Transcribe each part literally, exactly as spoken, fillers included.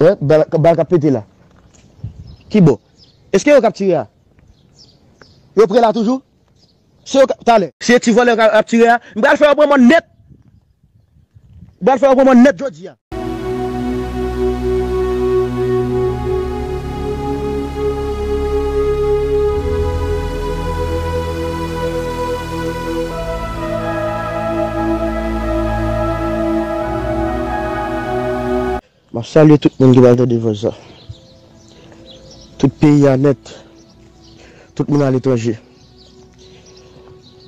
Wè, bal, bal k ap pete la. Ki bò? Èske yo k ap tire a? Yo pre la toujou? Se yo k ap, talè. Se ti vòlè yo k ap tire a? M pral fè yo pran mòn nèt. M pral fè yo pran mòn nèt jodi a. M ap salye tout moun ki pral tande vòj sa. Tout peyi a nèt. Tout moun aletranje.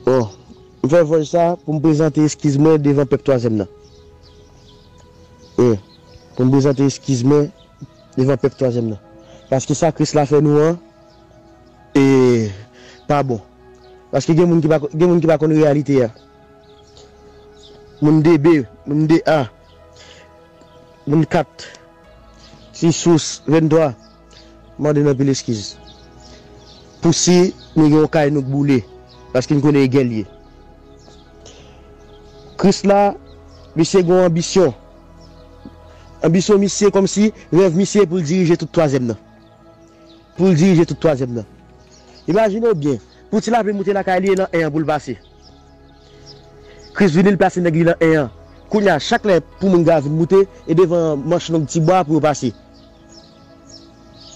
Bon, m fè vòj sa pou m prezante eskiz mwen devan pèp twazyèm nan. Wi, pou m prezante eskiz mwen devan pèp twazyèm nan. Paske sa Kris la fè nou an, e, pa bon. Paske gen moun ki pa, gen moun ki pa konn reyalite a. Moun de B, moun de A, moun kat, Ti Sous, venntwa, mande n anpil eskiz. Pou si nou gen yon kay nou k boule, paske n konnen e gè l ye. Kris la, misye gen yon anbisyon. Anbisyon misye kòmsi rèv misye pou l dirije tout twazyèm nan. Pou l dirije tout twazyèm nan. Imajine w byen, pou Ti Lapli moute lakay li e nan en an pou l pase. Kris vini, l plase nèg li nan en an. Kounye a, chak lè pou moun gra vin moute, e devan manch long Ti Bwa pou yo pase.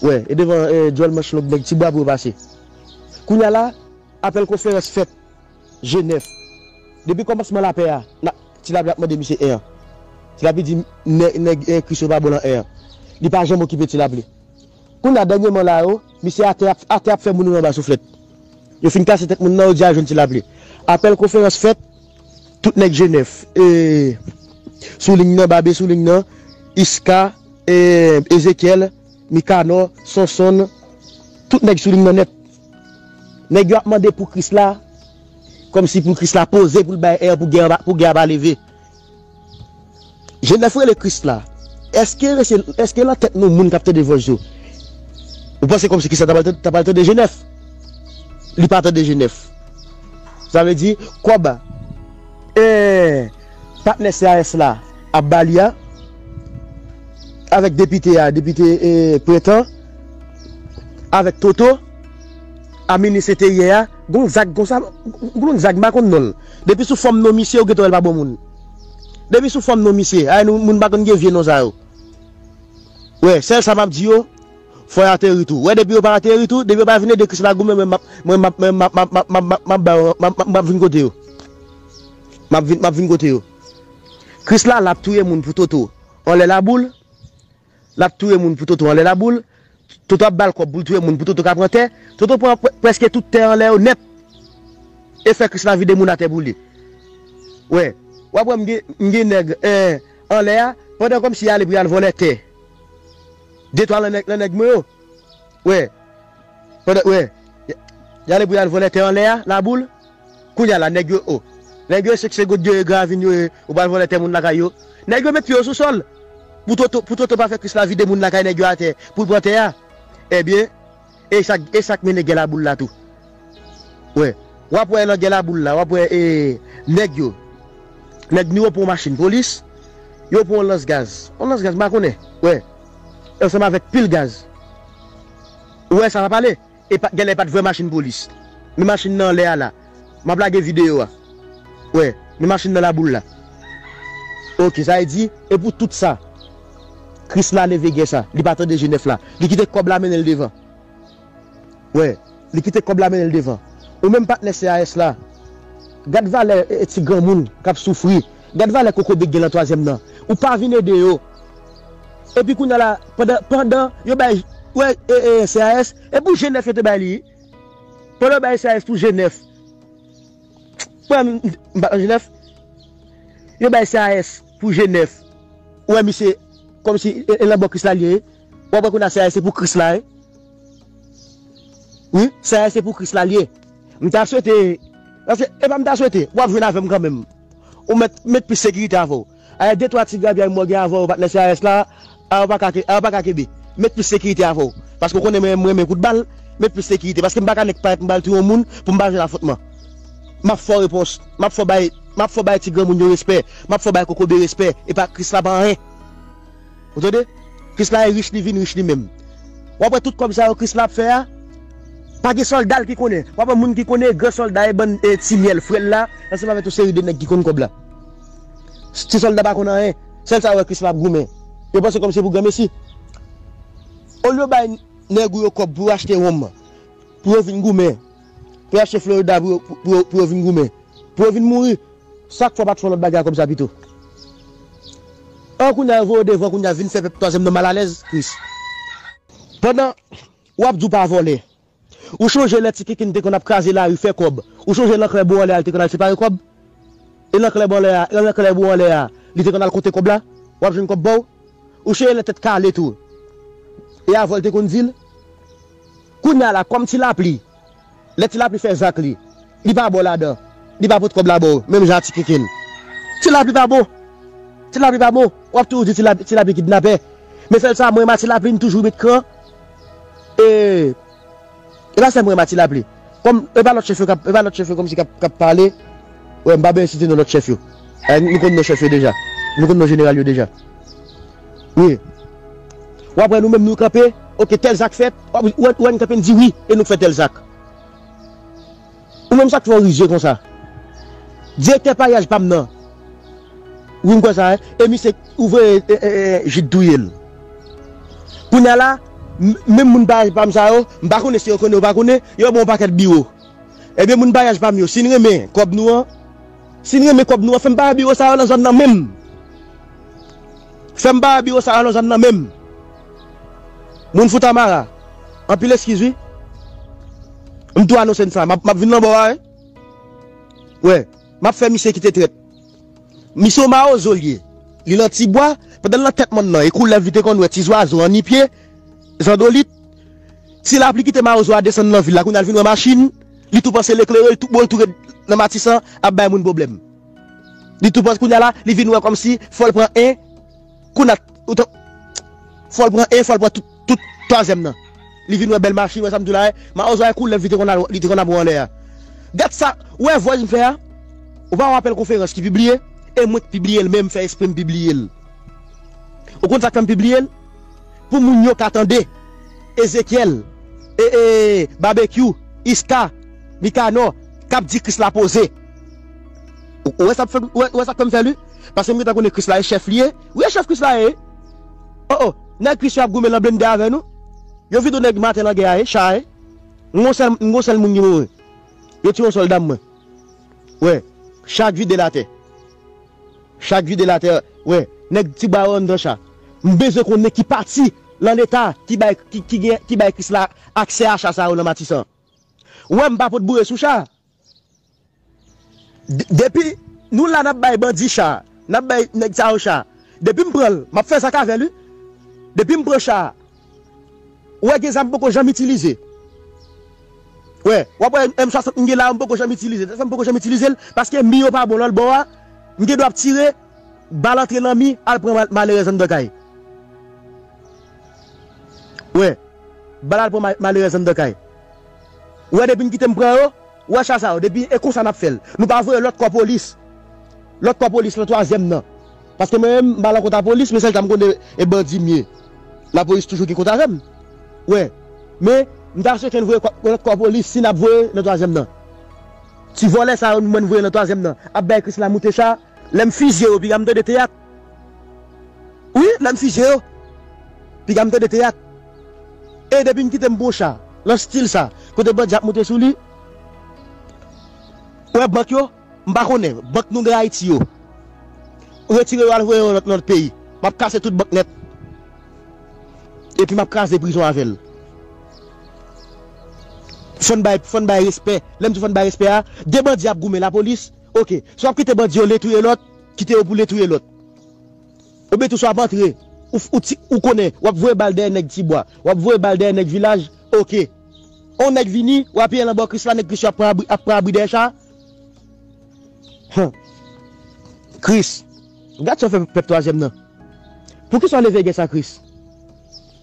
Wè, e devan, e, djòl manch long nèg Ti Bwa pou yo pase. Kounye a la, apèl konferans fèt. Jenèf. Depi kòmansman lapè a, n ap, Ti Lapli ap mande misye en an. Ti Lapli di nè-, nèg, eh, Kris yo pa bon nan en an. Li pa janm okipe Ti Lapli. Kounye a, dènyèman la yo, misye atè ap, atè ap fè moun yo anba souflèt. Yo fin kase tèt moun nan, yo di al jwenn Ti Lapli. Apèl konferans fèt, tout nèg Jenèf, eh, sou liy nan, Babe sou liy nan, Iska, eh, Ezekyèl, Mikanò, Sonsonn, tout nèg sou liy nan nèt. Nèg yo ap mande pou Kris la, kòmsi pou Kris la poze pou l bay èr pou gè a pa, pou gè a pa leve. Jenèf rele Kris la. Èske, èske nan tèt nou moun k ap tande vòj yo, ou panse kòmsi Kris la ta pral, ta pral tande Jenèf? Li pa tande Jenèf. Sa vle di, kòb, eh, patnè C A S la ap ba li a, avèk depite a, depite, eh, Prentan, avèk Toto, a minis enteryè a, gon zag konsa, gon zag m pa konn non l. Depi sou fòm non misye, ou gentan wè l pa bon moun. Depi sou fòm non misye, ay nou, moun pa konn gen vye non sa yo. Wè, sèl sa m ap di yo, fò y ateri tou. Wè, depi yo pa ateri tou, depi yo pa vin ede Kris la goumen, mwen, m ap, mwen, m ap, mwen, m ap, m ap, m ap, m ap, m ap, m ap, m ap vin kote yo. M ap vin, m ap vin kote yo. Kris la, l ap touye moun pou Toto anlè laboul. L ap touye moun pou Toto anlè laboul. Toto ap ba l kòb pou l touye moun pou Toto ka pran tè. Toto pran pre-, prèske tout tè anlè yo nèt. E fè Kris la vide moun atè pou li. Wè, w ap wè m gen, m gen nèg, eh, anlè a, pandan kòmsi y ale pou y al vòlè tè. Detwa nan nèg, nan nèg mwen yo. Wè. Pandan, wè. Y, y ale pou y al vòlè tè anlè a, laboul. Kounye a la, nèg yo, o. Nèg yo, se, se got yo ye gravin yo ye, ou pral vòlè tè moun lakay yo. Nèg yo met pye yo sou sòl. Pou Toto, pou Toto pa fè Kris la vide moun lakay nèg yo atè, pou l pran tè a. Ebyen, e sa k, e sa k mennen gè laboul la tou. Wè. W ap wè nan gè laboul la, w ap wè, e, nèg yo. Nèg ni yo pran yon machin polis, yo pran yon lans gaz. Yon lans gaz, m pa konnen. Wè. Ansanm avèk pil gaz. Ou wè sa m ap pale? E pa, genlè pa t vrè machin polis. Men machin nan anlè a la. M ap lage videyo a. Wè, men machin nan laboul la. Oke, sa vle di, e pou tout sa, Kris la leve gè sa. Li pa tande Jenèf la. Li kite kòb la mennen l devan. Wè, li kite kòb la mennen l devan. Ou menm patnè C A S la, gad valè, e, e, ti granmoun k ap soufri. Gad valè kokobe k gen nan twazyèm nan. Ou pa vin ede yo. Epi kounye a la, pandan, pandan yo bay, wè, e, e, C A S, e pou Jenèf yo te bay li. Pandan yo bay C A S pou Jenèf. Frè m, m pa nan Jenèf. Yo bay C A S pou Jenèf. Ou wè misye, kòmsi, e, e nan bò Kris la l ye. W ap wè kounye a C A S se pou Kris la, wi. Wi, C A S se pou Kris la l ye. M ta swete, paske, e pa m ta swete, w ap jwenn avè m kanmenm. Ou mèt met plis sekirite avè w. Ayè, de twa ti grabyay m wè w gen avè w, patnè C A S la, a, w pa ka ke-, a, w pa ka kenbe. Met plis sekirite avè w. Paske w konnen mwen, m renmen kout bal, met plis sekirite. Paske m pa ka nèk parèt m pral touye yon moun pou m pa jwenn afwontman. M ap fè w repons, m ap fè w bay, m ap fè w bay ti granmoun yo respè, m ap fè w bay kokobe respè, e pa Kris la pa anyen. Ou tande? Krisla e rich, li vin rich li menm. W ap wè tout kòb sa yo Krisla ap fè a, pa gen sòlda l ki konnen. W ap wè moun ki konnen gran sòlda e bann e ti myèl frè l la, ansanm avèk yon seri de nèg ki konn kòb la. Ti sòlda pa konn anyen. Sèl sa yo wè Krisla ap goumen. Yo panse kòmsi pou granmesi. Olye yo bay nèg ou yo kòb pou yo achte wonm, pou yo vin goumen, pou yo achte Florida pou yo, pou, pou yo, pou yo vin goumen, pou yo vin mouri. Sak fè w pa t fè yon lòt bagay a kòb sa pito? An kounye a yo voye w devan, kounye a vin fè pèp twazyèm nan malalèz, Kris. Pandan w ap di w pa vòlè, ou chonje lè Ti Kenken te konn ap kraze lari fè kòb? Ou chonje lan klè bò anlè a li te konn al separe kòb? E lan klè bò anlè a, lan klè bò anlè a, li te konn al konte kòb la? W ap jwenn kòb ba w? Ou chonje lè Tèt Kale tou? E avè w li te konn di l? Kounye a la, kòm Ti Lapli, lè Ti Lapli fè zak li, li pa ba w ladan. Li pa pot kòb la ba w, menm jan a Ti Kenken. Ti Lapli pa bon. Ti Lapli pa bon. W ap toujou di Ti Lapli, Ti Lapli kidnapè. Men sèl sa, mwen, m a Ti Lapli, m toujou met kran. E, e pa sèl mwen, m a Ti Lapli. Kòm, e pa lòt chèf yo k ap, e pa lòt chèf yo kòmsi k ap, k ap pale. Wè, m pa bezwen site non lòt chèf yo. E, nou konn non chèf yo deja. Nou konn non jeneral yo deja. Wi. W ap wè nou menm nou kanpe, oke, tèl zak fèt, w ap, w ap, w ap kanpe n di wi, e nou k fè tèl zak. Ou menm sa k fè w rize konsa? Direktè paryaj pa m nan. Wi, m kwè sa, e, e misye ouvre, e, e, e, Jid touye l. Kounye a la, m, menm moun paryaj pa m sa yo, m pa konnen si yo konnen ou pa konnen, yo ba w yon pakèt biwo. Ebyen, moun paryaj pa m yo, si n renmen kòb nou an, si n renmen kòb nou an, fè m pa wè biwo sa yo nan zòn nan menm. Fè m pa wè biwo sa yo nan zòn nan menm. Moun Foutamara, anpil eskiz wi. M tou anonse n sa, m ap, m ap vin nan bò a wi. Wè, m ap fè misye kite trèt. Misye yon mawozo l ye. Li nan Tibwa, pandan l nan Tèt Mòn nan, e koulèv li te konn wè, ti zwazo, annipye, zandolit. Ti Lapli kite mawozo a desann nan vil la, kounye a l vin wè machin, li tou panse l eklere, li tou, bon, l tou ret nan Matisan ap bay moun pwoblèm. Li tou panse kounye a la, li vin wè kòmsi fò l pran en, kounye a, ou tan, fò l pran en, fò l pran tout, tout twazyèm nan. Li vin wè bèl machin, wè sa m di w la, e, mawozo a e koulèv li te konn al, li te konn ap wè anlè a. Gad sa, ou wè vòy m fè a? Ou pa wè apèl konferans ki pibliye? E mwen k pibliye l menm, fè espre m pibliye l. Ou konn sa k fè m pibliye l? Pou moun yo ka tande Ezekyèl, e, e, Babekyou, Iska, Mikanò, k ap di Kris la poze. Ou, ou wè sa k fè m, ou wè, ou wè sa k fè m fè l wi? Paske m gentan konnen Kris la e chèf li ye. Wi, e chèf Kris la ye. O, o, nèg Kris yo ap goumen lan blende avè nou. Yo vide nèg maten lan gè a ye, cha ye. M gon sèl, m gon sèl moun ki mouri. Yo tiye yon sòlda m mwen. Wè, cha k vide l atè. Cha k vide l atè, wè, nèg Tibwa yo anndan cha. M bezwen konnen ki pati lan Leta ki bay, ki, ki gen, ki bay Kris la aksè a cha sa yo nan Matisan. Wè, m pa pot boure sou cha. D-, depi nou la n ap bay bandi cha, n ap bay nèg sa yo cha. Depi m pran l, m ap fè zak avè l wi. Depi m pran cha, ou wè gen zam m poko janm itilize. Wè, w ap wè M swasant m gen la yo m poko janm itilize. Tèt sa m poko janm itilize l, paske mi yo pa bon lòt bò a, m gen dwa ap tire, bal antre nan mi, al pran mal-, malerèz anndan kay. Wè, bal al pran ma-, malerèz anndan kay. Ou wè depi n kite m pran yo, ou wè cha sa yo, depi e konsa n ap fè l. Nou pa voye lòt kò polis. Lòt kò polis lan twazyèm nan. Paske mwen menm, m pa lan kont a polis, men sèl sa m konnen e bandi m ye. Lapolis toujou gen kont avè m. Wè. Men, m ta swete n voye kò, lòt kò polis, si n ap voye nan twazyèm nan. Ti vòlè sa yo, mwen n voye nan twazyèm nan. Ap bay Krisla moute cha, lè m fizye yo, piga m tande teyat. Wi, lè m fizye yo, piga m tande teyat. E depi n kite m pran cha, lan stil sa, kote bandi ap moute sou li, wè bank yo, m pa konnen, bank nou gen Ayiti yo. Retire yo al voye yo nan lòt, nan lòt peyi. M ap kase tout bank nèt. Epi m ap kraze prizon avè l. Fò n bay, fò n bay respè. Lè m di fò n bay respè a, de bandi ap goumen lapolis. Oke. Si w ap kite bandi yo le touye lòt, kite yo pou le touye lòt. Oubyen tou si w ap antre, ou, ou, ti, ou konnen, w ap voye bal dèyè nèg Tibwa, w ap voye bal dèyè nèg vilaj, oke. On nèg vini, w apiye l anba Krisla, nèg Kris yo ap pran abri, ap pran abri dèyè cha. Huh. Kris, gad sa w fè pèp twazyèm nan. Poukisa w leve gè sa, Kris?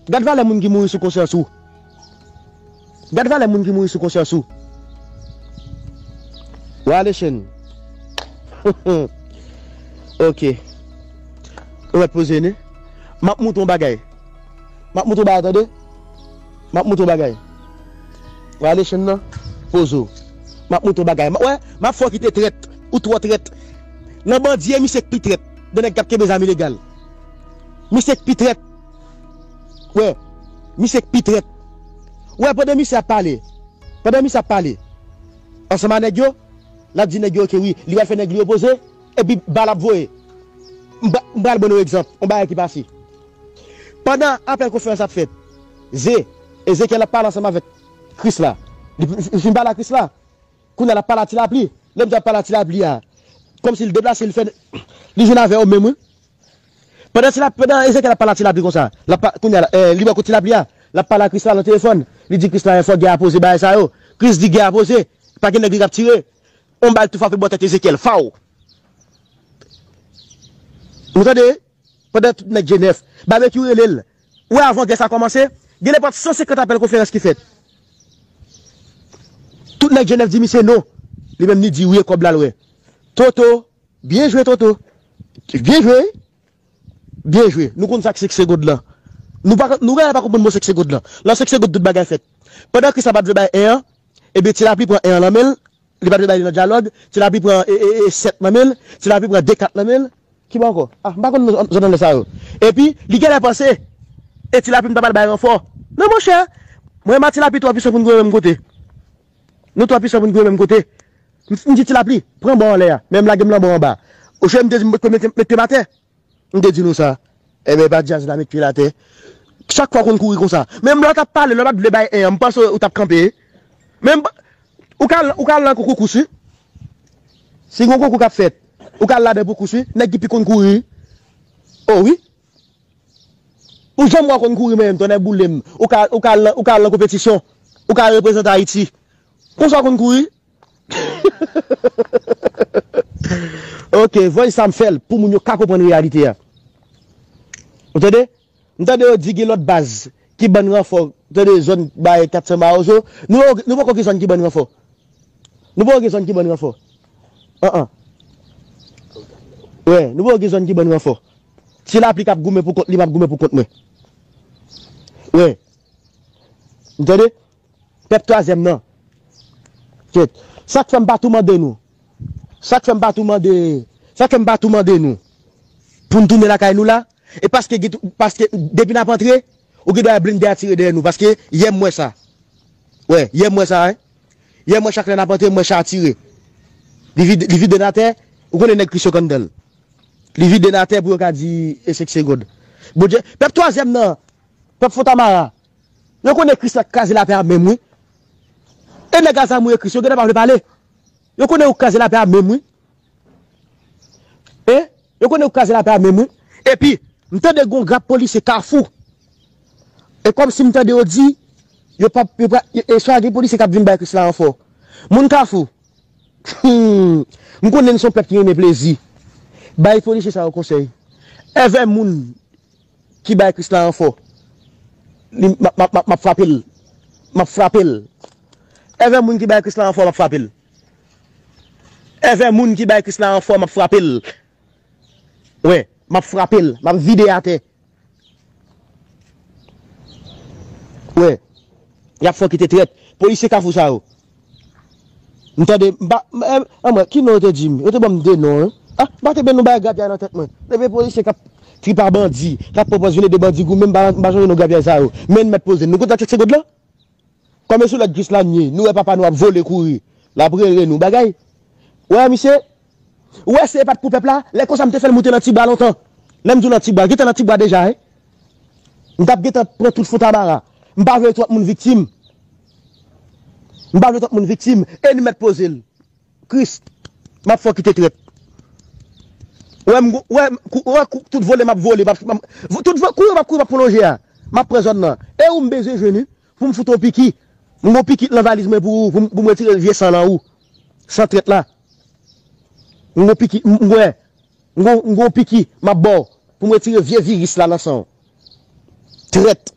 Gad valè moun ki mouri sou konsyans ou. Gad valè moun ki mouri sou konsyans ou. Wale chenn. Ok. Ou mèt poze, ne? M ap montre yon bagay. M ap montre w bagay, tande. M ap montre w bagay. W ale chenn nan, poze w. M ap montre w bagay. M ap, wè, m ap fè w kite trèt. Ou twò trèt. Nan bandi, e misye k pi trèt. De nèg k ap kenbe zam ilegal. Misye k pi trèt. Wè, misye k pi trèt. Wè, pandan misye ap pale, pandan misye ap pale ansanm a nèg yo, l ap di nèg yo, oke, wi, li pral fè nèg li yo poze, epi bal ap voye. M ba-, m pral ban nou egzanp, yon bagay ki pase. Pandan apèl konferans ap fèt, Ze, Ezekyèl ap pale ansanm avèk Kris la. Li, li fin pale a Kris la. Kounye a l ap pale a Ti Lapli. Lè m di ap pale a Ti Lapli a, kòmsi l deplase, li fè, li jwenn avè yo menm, wi. Pandan Ti Lapli, pandan Ezekyèl ap pale a Ti Lapli konsa, l ap pa-, kounye a, eh, li wè kot Ti Lapli a, l ap pale a Kris la nan telefòn. Li di Kris la, fò gè a poze bagay sa yo. Kris di gè a poze. Pa gen nèg li k ap tire. On bal tou frape bò tèt Ezekyèl. Faw! Nou tande? Pandan tout nèg G nèf, Babekyou rele l. Ou wè, avan gè sa kòmanse, gen nenpòt san senkant apèl konferans ki fèt. Tout nèg G nèf di misye non. Li menm li di wi, e kòb la l wè. Toto, byen jwe, Toto. Byen jwe. Byen jwe. Nou konn sa k senk segond lan. Nou pa, nou genlè pa konprann mo senk segond lan. Nan senk segond tout bagay fèt. Pandan Kris la pa t vle bay en an, ebyen Ti Lapli pran en an nan men l, li pa t vle bay li nan dyalòg, Ti Lapli pran, e, e, e, sèt nan men l, Ti Lapli pran de kat nan men l. Ki bò ankò? Ah, m pa konn zòn anlè sa yo. Epi, li genlè panse, e Ti Lapli m ta pral bay ranfò. Non, monchè, mwen menm a Ti Lapli twò pwisan pou n goumen menm kote. Nou twò pwisan pou n goumen menm kote. M, m di Ti Lapli, pran bò anlè a, men m lage m nan bò anba. Oche m te di m mete, mete m atè. M te di nou sa. Enben, pa djaz la met pye l atè. Chak fwa w konn kouri konsa. Menm lè w t ap pale, lè w pa t vle bay en an, m panse w t ap kanpe. Men m pa, ou ka al, ou ka al nan konkou kous, wi. Si gen yon konkou k ap fèt, ou ka al ladan pou kous, wi. Nèg ki pi konn kouri. O wi. Ou janm wè w konn kouri menm, tonnè boule m. Ou ka, ou ka al nan, ou ka al nan konpetisyon. Ou ka al reprezante Ayiti. Konsa w konn kouri. Ok, voice sa m fè l pou moun yo ka konprann reyalite a. Ou tande? M tande yo di gen lòt baz ki ban n ranfò, tande zòn bay kat san Mawozo. Nou, nou poko gen zòn ki ban n ranfò. Nou poko gen zòn ki ban n ranfò. An, an. Wè, nou poko gen zòn ki ban n ranfò. Ti Lapli k ap goumen pou kont li, m ap goumen pou kont mwen. Wè. Ou tande? Pèp twazyèm nan. Kèt. Sa k fè m pa tou mande nou. Sa k fè m pa tou mande, sa k fè m pa tou mande nou pou n tounen lakay nou la, e paske gen tou, paske depi n ap antre, ou gen dwa wè blende a tire dèyè nou, paske yè m wè sa. Wè, yè m wè sa, wi. Yè m wè chak lè n ap antre, m wè cha a tire. Li vide, li vide n atè, ou konnen nèg Kris yo k anndan l. Li vide n atè pou yo ka di e senk segond. Bondye, pèp twazyèm nan, pèp Fontamara, yo konnen Kris la k kraze lapè a menm, wi. E nèg a zam ou ye Kris, yo genlè pa vle pale. Yo konnen ou k kraze lapè a menm, wi. E, yo konnen ou k kraze lapè a menm, wi. Epi, m tande gon grap polisye Kafou. E kòmsi m tande yo di, yo p ap, yo pa, e, e swa gen polisye k ap vin bay Kris la ranfò. Moun Kafou, hmm, m konnen n se yon pèp ki renmen plezi. Bay polisye sa yo konsèy. Èvè moun ki bay Kris la ranfò, li, m ap, m ap, m ap, m ap frape l. M ap frape l. Èvè moun ki bay Kris la ranfò, m ap frape l. Èvè moun ki bay Kris la ranfò, m ap frape l. Wè, m ap frape l. M ap vide atè. Wè. Y ap fè w kite trèt. Polisye Kafou sa yo. M tande, m pa, m, eh, anmwey, ki non yo te di m? Yo te ban m de non, wi. Ah, m pa te byen nou bay grapyay nan tèt mwen. Depi polisye k ap trip a bandi, k ap pran pòz vin ede bandi goumen, m pa, m pa sonje non grapyay sa yo. Men n mèt poze n. Nou konn sa k fèt se god lan? Kòm e sou lòd Krisla n ye, nou wè papa nou ap vole kouri. L ap rele nou bagay. Wè, misye, ou wè, si e pa t pou pèp la, lè konsa m te fè l moute nan Tibwa lontan. Lè m di w nan Tibwa, gentan nan Tibwa deja, wi. M t ap gentan pran tout Fontamara. M pa vle twòp moun viktim. M pa vle twòp moun viktim. E n mèt poze l. Kris, m ap fè w kite trèt. Ou wè m, ou wè, kou-, ou wè kou-, tout vole m ap vole, m ap, m ap, tout vo-, kouri m ap kouri, m ap pran lonje a. M ap pran zòn nan. E ou m bezwen jwenn, wi. Pou m fout ou piki. M gon piki nan valiz mwen pou ou, pou m, pou m retire vye san nan ou. San trèt la. M gon piki, m, m, wè. M gon, m gon piki, m ap ba w. Pou m retire vye viris la nan san w. Trèt.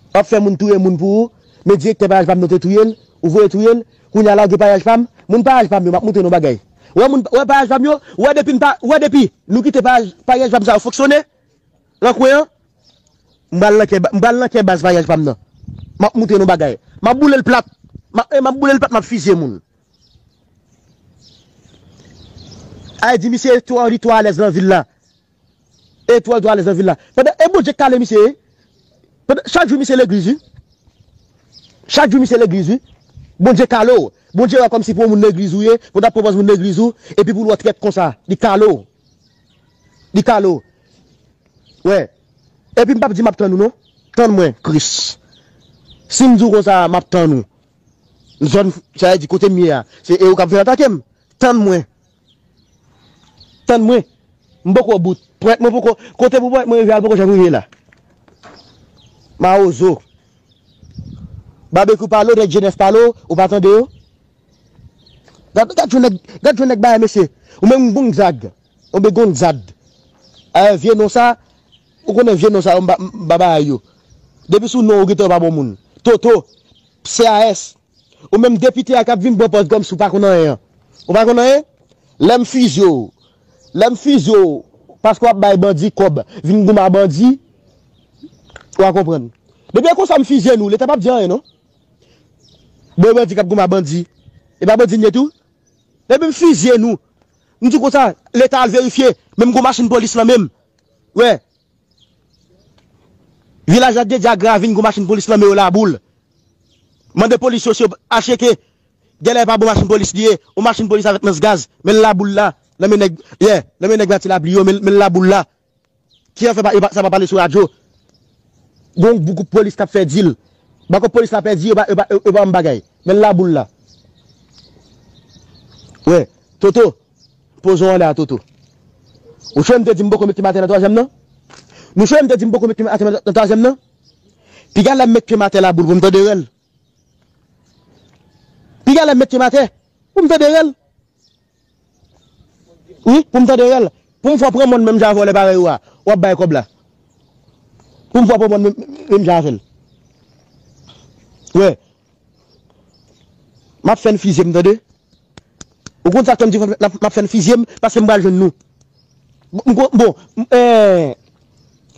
W ap fè moun touye moun pou ou, men direktè payaj pa m nan te touye l, ou voye touye l, kounye a lage payaj pa m, moun payaj pa m yo, m ap montre nou bagay. Wè moun, wè payaj pa m yo, wè depi n pa, wè depi nou kite payaj, payaj pa m sa yo fonksyone, nan kwen an, M pral nan kè ba- m pral nan kè baz maryaj pa m nan. M ap montre nou bagay. M ap boule l plat. M ap, e, m ap boule l plat, m ap fizye moun. Ay di misye twò, li twò alèz nan vil la. E twò, li twò alèz nan vil la. Pandan, e Bondye k kale misye, wi. Pandan, chak jou misye legliz, wi. Chak jou misye legliz, wi. Bondye kale w. Bondye wè kòmsi pou yon moun legliz ou ye, pou w t ap pran pòz moun legliz ou, epi pou l wè w trèt konsa. Li kale w. Li kale w. Wè. Epi m p ap di m ap tann ou non. Tann mwen, Kris. Si m di w konsa, m ap tann ou. Zòn, sa vle di kote m ye a. Se e ou k ap vin atake m. Tann mwen. Tann mwen. M poko bout. Pwent mwen poko. Kote pou pwent mwen rive a, l poko janm rive la. Mawozo. Babekyou pale w, nèg Jenèf pale w, ou pa tande yo? Gad, gad jan nèg, gad jan nèg bagay, mesye. Ou menm Gonzag. Oubyen Gonzad. Eh, vye non sa, ou konnen vye non sa yo, m pa, m pa bay yo. Depi sou non, ou gentan pa bon moun. Toto, C A S. Ou menm depite a k ap vin pran pòz kòmsi ou pa konn anyen an. Ou pa konn anyen? Lè m fizye w, lè m fizye w, paske w ap bay bandi kòb, vin goumen a bandi, w a konprann. Depi e konsa m fizye nou, Leta p ap di anyen non. Bon, e bandi k ap goumen a bandi. E pa bandi n ye tou? Depi m fizye nou, m di konsa, Leta al verifye, menm gwo machin polis lan menm. Wè. Vilaj Ladedye a Gravin, gwo machin polis lan men yo Laboul. Mande polis yo si yo acheke. Genlè e pa bon machin polis li ye, yon machin polis avèk mens gaz, men l Laboul la, nan men nèg, yeah, nan men nèg Mati Lapli yo, men, men l Laboul la. Ki afè pa, e pa, sa pa pale sou radyo. Gon gwoup polis k ap fè dil. Bako polis la pèdi, yo pa, yo pa, yo pa yon bagay. Men l Laboul la. Wè, Toto, poze w anlè a, Toto. Ou sonje m te di m poko met pye m atè nan twazyèm nan? Nou sonje m te di m poko met pye m atè nan twazyèm nan? Piga lè m met pye m atè Laboul pou m tande rèl. Piga lè m met pye m atè pou m tande rèl. Wi, pou m tande rèl. Pou m fè w pran mòn menm jan avè w lè parèy ou a. W ap bay kòb la. Pou m fè w pran mòn menm, menm jan avè l. Wè. M ap fè n fizye m, tande. Ou konn sa k fè m di m ap fè n fizye m, paske m pral jwenn nou. M ko- bon, m- eh,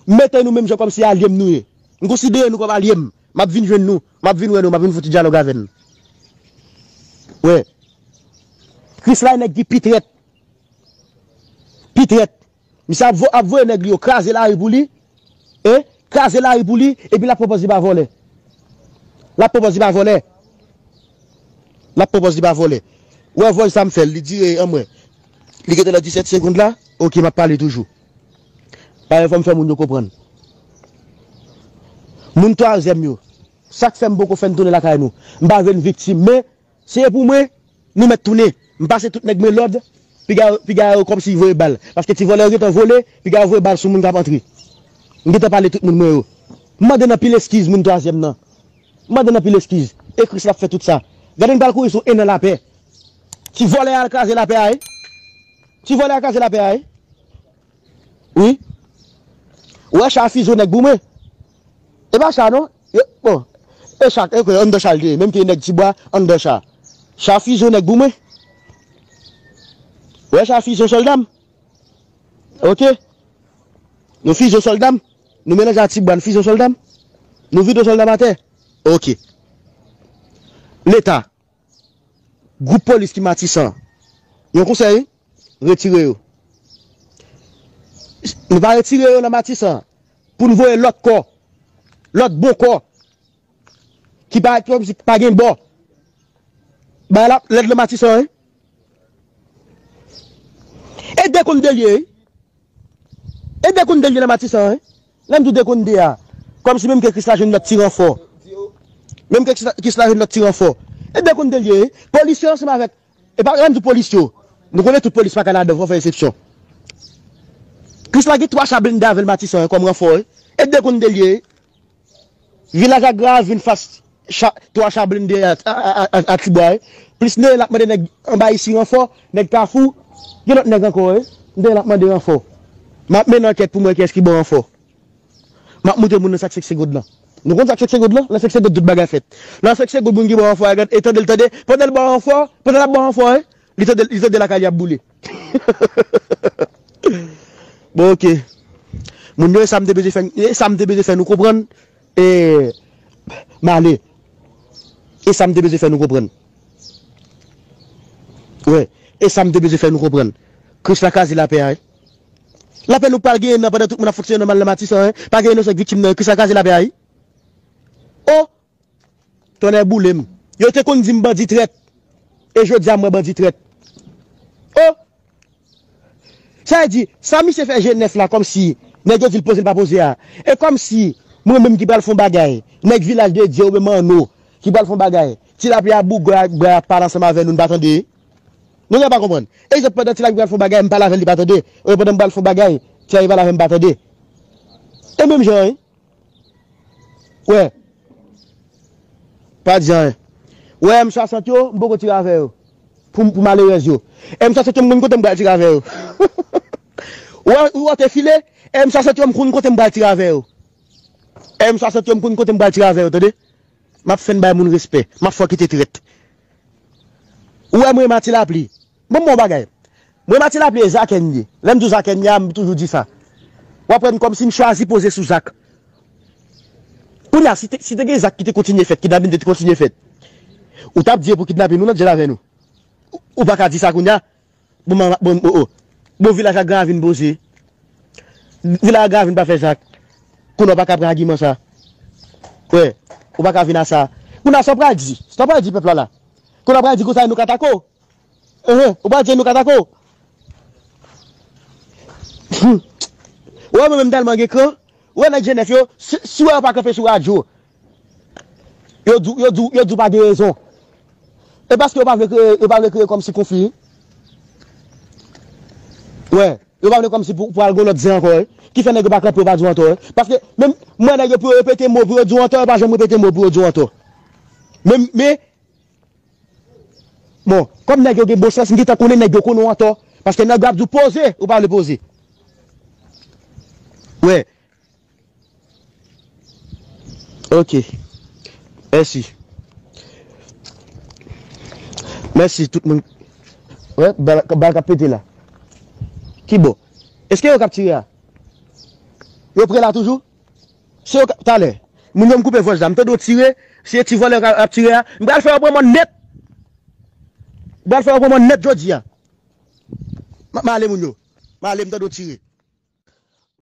mete nou menm jan kòmsi alye m nou ye. M konsidere nou kòm alye m. M ap vin jwenn nou. M ap vin wè nou. M ap vin fouti dyalòg avè n. Wè. Krisla e nèg ki pi trèt. Pi trèt. Misye ap vo- ap voye nèg li yo kraze lari pou li. E kraze lari pou li. Epi l ap pran pòz li pa vòlè. L ap pran pòz li pa vòlè. L ap pran pòz li pa vòlè. Ou wè vòl sa m fè l, li dire anmwey. Li gentan nan disèt segonn la. Oke, m ap pale toujou. Paske fò m fè moun yo konprann. Moun twazyèm yo. Sa k fè m poko fè n tounen lakay nou. M pa vle n viktim, men se pou mwen, nou mèt tounen. M pase tout nèg mwen lòd, piga, piga yo kòmsi voye bal. Paske ti vòlè yo gentan vole, piga yo voye bal sou moun k ap antre. M gentan pale tout moun mwen yo. M mande n anpil eskiz moun twazyèm nan. M mande n anpil eskiz. E Kris l ap fè tout sa. Gade n pral kouri sou en an lapè. Ti vòlè a al kraze lapè a, wi. Ti vòlè a kraze lapè a, wi. Wi. Ou wè cha fizye nèg pou mwen. E pa cha non. Yo, bon. E cha, e kwe, anndan cha l te ye. Menm ke nèg Tibwa, anndan cha. Cha fizye nèg pou mwen. Ou wè cha fizye sòlda m. Oke. Nou fizye sòlda m. Nou melanje a Tibwa, nou fizye sòlda m. Nou vide sòlda m atè. Oke. Leta. Gwoup polis ki Matisan. Yon konsèy, retire yo. Nou pa retire yo nan Matisan pou n voye lòt kò, lòt bon kò, ki pa, ki pa gen bò. Bagay la lèd nan Matisan, wi. E de konn de l ye, wi. E de konn de l ye nan Matisan, wi. Lè m di w de konn de a, kòmsi menm ke Krisla jwenn lòt ti ranfò. Menm ke Krisla, Krisla jwenn lòt ti ranfò. E de konn de l ye, wi. Polis yo ansanm avèk, e pa, lè m di w polis yo, nou konnen tout polis pa ka ladan, fò fè eksepsyon. Krisla gen twa cha blende avè l Matisan, wi, kòm ranfò, wi. E de konn de l ye, wi. Vilaj Agra vin fas cha, twa cha blende a, a, a, a, a Tibwa, wi. Plis Neye l ap mande nèg anba isi ranfò, nèg Kafou, gen lòt nèg ankò, wi. Neye l ap mande ranfò. M ap mennen ankèt pou m wè kiyès ki ban ranfò. M ap montre moun nan sa k senk segonn lan. Nou konn sa k senk segonn lan? Nan senk segonn tout bagay fèt. Nan senk segonn moun ki ban ranfò a, gad, e tande l, tande. Pandan l ban ranfò, pandan l ap ban ranfò, wi. Li tande, li tande lakay li ap boule. Bon, oke. Moun yo, e sa m te bezwen fè, e sa m te bezwen fè nou konprann, e, m ale. E sa m te bezwen fè nou konprann. Wi, e sa m te bezwen fè nou konprann. Kris la kraze lapè a, wi. Lapè nou pral genyen nan pandan tout moun ap fonksyone nòmal nan Matisan, wi. Pa gen inosan k viktim nan, Kris la kraze lapè a, wi. O! Tonnè boule m. Yo te konn di m bandi trèt. E jodi a m wè bandi trèt. O! Sa vle di, sa misye fè G nèf la kòmsi nèg yo di l poze l pa poze a. E kòmsi mwen menm ki pral fè yon bagay, nèg Vilaj de Dye oubyen Manno ki pral fè yon bagay, Ti Lapli a bougay bra ap pale ansanm avè nou, n pa tande. Nou gen pa konprann. Egzanp, pandan Ti Lapli pral fè yon bagay, m pale avè l, li pa tande. Oubyen pandan m pral fè yon bagay, Ti Lapli pale avè m, m pa tande. E menm jan, wi. Wè. Pa di anyen. Wè, M swasant yo, m poko tire avè yo. Pou, pou malerèz yo. M swasant yo, m konn kote m pral tire avè yo. Wè, ou te file, M swasant yo, m konn kote m pral tire avè yo. M swasant yo, m konn kote m pral tire avè yo, tande? M ap fè n bay moun respè. M ap fè w kite trèt. Ou wè mwen, Mati Lapli. Bon, bon bagay. Mwen, Mati Lapli, e Zakè m ye. Lè m di w Zakè m ye a, m toujou di sa. W ap wè m kòmsi m chwazi poze sou Zak. Kounye a, si te, si te gen Zak ki te kontinye fèt, kidnapin te kontinye fèt, ou t ap di e pou kidnapin, nou nan djèl avè nou. Ou, ou pa ka di sa kounye a. Bon, bon, oh, oh. Bon, vilaj ak Gran Ravin poze. Vilaj ak Gran Ravin pa fè Zak. Kounye a ou pa ka pran agiman sa. Wè, ou pa ka vin a sa. Kounye a sa w pral di. Sa w pral di pèp la la. Kounye a w pral di konsa nou ka atake w. Enhen, ou pral di nou ka atake w. Hmm. Wè, mwen menm tèlman gen kran. Wè, nèg G nèf yo, si, si w wè yo pa kanpe sou radyo, yo di w, yo di w, yo di w pa gen rezon. E paske yo pa vle kreye, yo pa vle kreye kòmsi konfli. Wè, yo pa vle kòmsi pou, pou al gen lòt zen ankò, wi. Ki fè nèg yo pa kanpe, yo pa di w antò, wi. Paske menm, mwen nèg yo pou yo repete mo, pou yo di w antò, yo pa janm repete mo pou yo di w antò. Men, men, bon, kòm nèg yo gen bon sans, m gentan konnen nèg yo konnen w antò. Paske nèg yo ap di w poze, ou pa vle poze. Wè. Ok. Mèsi. Mèsi tout moun. Wè, bal, bal k ap pete la. Ki bò? Èske yo k ap tire a? Yo pre la toujou? Se yo k ap, talè. Moun yo m koupe vòj la. M tande yo tire. Se ti vòlè k ap tire a. M pral fè yo pran mòn nèt. M pral fè yo pran mòn nèt jodi a. M, m ale moun yo. M ale, m tande yo tire.